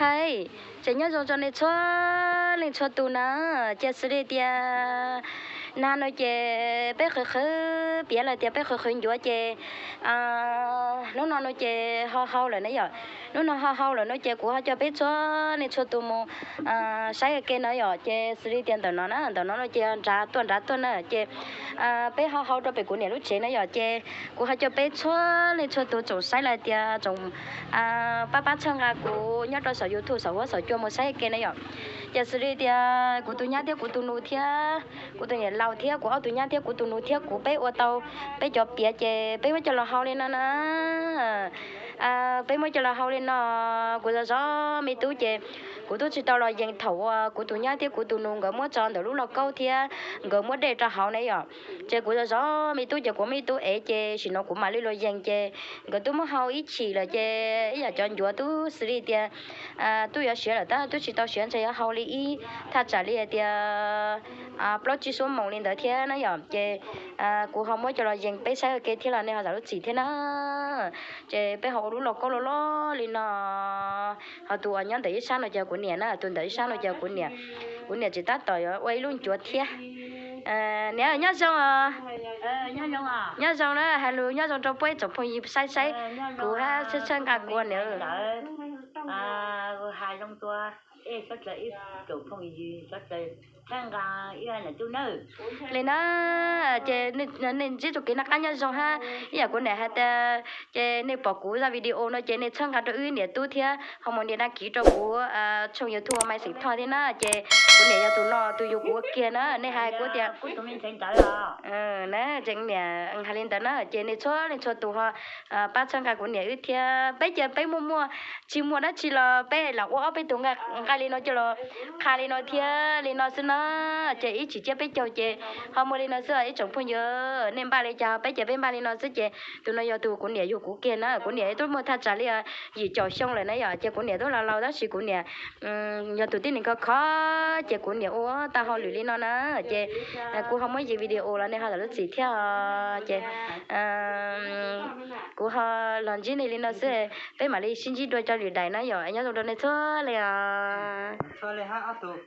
Hais, ces nyob zoo rau nej txhua leej txhua tus na, ces xws li tias nag no ces peb qhwv qhwv piav los tias peb qhwv qhwv ncuav ces hnub no no ces ho hau lawm na yom. Hnub no ho hau lawm no ces kuv ho coj peb txhua leej txhua tus mus saib ua ke na yom. Ces xws li tias ntawm no na, ntawm no no ces nrad tuaj nrad tuaj na ces peb ho hau rau pem kuv niam lub tsev na yom. Ces kuv ho coj peb txhua leej txhua tus tsoom saib los tias tsoom pab pab txhawb nqa kuv nyob rau saum YouTube saum huab saum cua mus saib ua ke na yom. Ces xws li tias kuv tus nyab thiab kuv tus nus thiab kuv tus niam laus thiab kuv ob tus nyab thiab kuv tus nus thiab kuv peb ua tau peb cov piav ces peb muab coj los hau li no na. Peb muab coj los hau li no, kuv zov zov me tub ces kuv twb tsis tau los yees thaum uas kuv tus nyab thiab kuv tus nus nkawd muab tso ntawm lub lauj kaub thiab nkawd muab dej rau hauv na yom. Ces kuv zov zov me tub ces kuv muaj ib tub ev ces sim no kuv mam li los yees ces nkawd twb muab hau ib chim lawm ces ib yam cov ncuav twb xws li tias twb yuav siav lawm tab twb tsis tau siav ntshe yuav hau li ib thaj tsam li hais tias plaub tsib xuab moos li ntawd thiab na yom. Ces kuv ho muab coj los yees peb saib ua ke thiab los nej ho zam lub txim thiab na. Ces peb ho ua lub lauj kaub loj loj li no. Ho tus uas nyob ntawm ib sab no ces kuv niam na, tus ntawm ib sab no ces kuv niam. Kuv niam tseem tab tom yuav ua ib lub ncuav thiab. Niam nyob zoo os. Nyob zoo na, hais lus nyob zoo rau peb tsoom phooj ywg saib saib kuv hab txhawb txhawb nqa kuv niam. Li na, ces nej ntsib txoj kev noj qab nyob zoo hab ib yam kuv niam hais tias ces nej pom kuv zaj video no ces nej txhawb nqa rau wb niam tub thiab ho mus nias đăng ký rau kuv tshooj YouTube Maiv Xeem Thoj thiab na. Ces kuv niam yog tus no tus yug kuv ua kiag na, nej hais kuv tias na, ces niam hais li ntawd na ces nej txhua leej txhua tus ho pab txhawb nqa kuv niam wb thiab. Peb ces peb muaj muaj tsis muaj dab tsi los peb lam ua ob peb tug nqaij li no coj los qha li no thiab li no xwb na. Ces ib tsam tsiab peb caug ces ho muaj li no xwb ib tsoom phooj ywg, nej npaj li cas peb ces peb npaj li no xwb ces tus no yog tus kuv niam yug kuv kiag na. Kuv niam twb muaj thaj tsam li yim caum xyoo lawm na yom, ces kuv niam twb laus laus tab sis kuv niam yog tus tib neeg khov kho ces kuv niam ua tau hauj lwm li no na. Ces kuv ho muab yees video los nej ho zam lub txim thiab. Ces kuv ho los ntsib nej li no xwb, peb mam li sib ntsib dua rau lwm daim na yom. Nyob zoo rau nej txhua leej os.